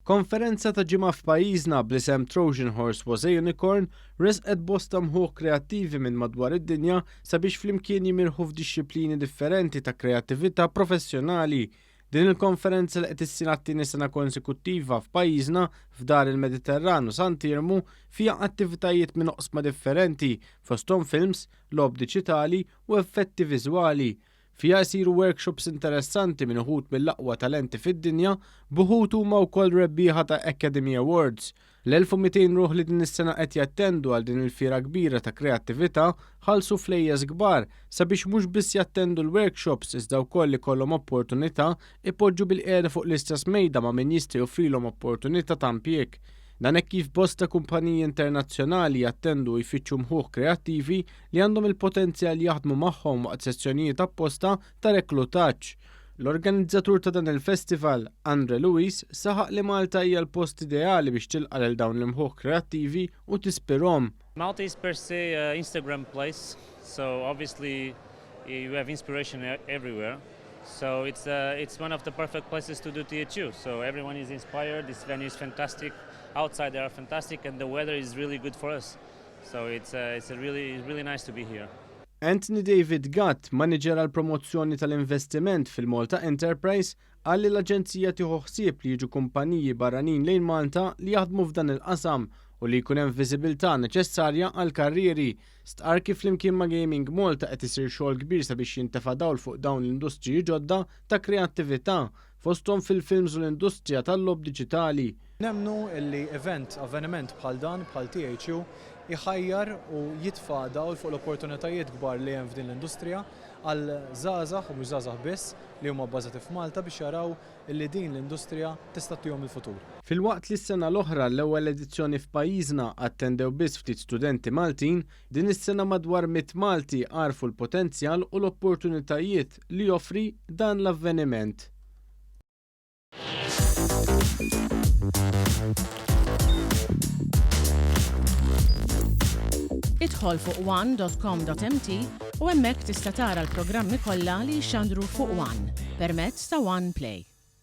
Konferenza ta' ġimgħa f'pajjiżna bl-isem Trojan Horse Was a Unicorn resqet bosta mħuħ kreattivi minn madwar id-dinja sabiex flimkien jimirħu f'dixxiplini differenti ta' kreattività professjonali. Din il-konferenza li qed issir għat-tieni sena konsekuttiva f'pajjiżna f'Dar il-Mediterran u Sant'Iermu fiha attivitajiet minn oqsma differenti fosthom films, logħob diġitali u effetti viżwali. Fiha jsiru workshops interessanti minn uħud mill-aqwa talenti fid-dinja, b'uħud huma wkoll rebbieħa ta' Academy Awards. L-1,200 ruħ li din is-sena qed jattendu għal din il-fiera kbira ta' kreattività ħallsu flejjes kbar sabiex mhux biss jattendu l-workshops iżda wkoll ikollhom opportunità ipoġġu bilqiegħda fuq l-istess mejda ma' min jista' joffrilhom opportunità ta' impjieg. Dan hekk kif bosta kumpaniji internazzjonali jattendu u jfittxu mħuħ kreattivi li għandhom il-potenzjal jaħdmu magħhom waqt sessjonijiet apposta ta' reklutaġġ. L-organizzatur ta' dan il-festival, Andre Luis, saħaq li Malta hija l-post ideali biex tilqa' lil dawn l-imħuħ kreattivi u tispirhom. Malta is per se a Instagram place, so obviously you have inspiration everywhere. So it's, uh, it's one of the perfect places to do THU. So everyone is inspired, this venue is fantastic, outside they are fantastic and the weather is really good for us. So it's, uh, it's a really, really nice to be here. Anthony David Gatt, maniġer għall-promozzjoni tal-investiment fil-Malta Enterprise, qal li l-aġenzija tieħu ħsieb li jiġu kumpaniji barranin lejn Malta li jaħdmu f'dan il-qasam u li jkun hemm viżibilità neċessarja għall-karrieri. Stqarr kif flimkien ma' Gaming Malta qed isir xogħol kbir sabiex jintefa' dawl fuq dawn l-industriji ġodda ta' kreattività, fosthom fil-films u l-industrija tal-logħob diġitali. Nemmnu li event, avveniment bħal dan, bħal THU, iħajjar u jitfa' dawl fuq l-opportunitajiet kbar li hemm f'din l-industrija għal żgħażagħ u mhux żgħażagħ biss li huma bbażati f'Malta biex jaraw li din l-industrija tista' ttihom il-futur. Filwaqt li s-sena l-oħra l-ewwel edizzjoni f'pajjiżna attendew biss ftit studenti Maltin, din is-sena madwar 100 Malti għarfu l-potenzjal u l-opportunitajiet li joffri dan l-avveniment. Idħol fuq one.com.mt u hemmhekk tista' tara l-programmi kollha li jixxandru fuq One permezz ta' One Play.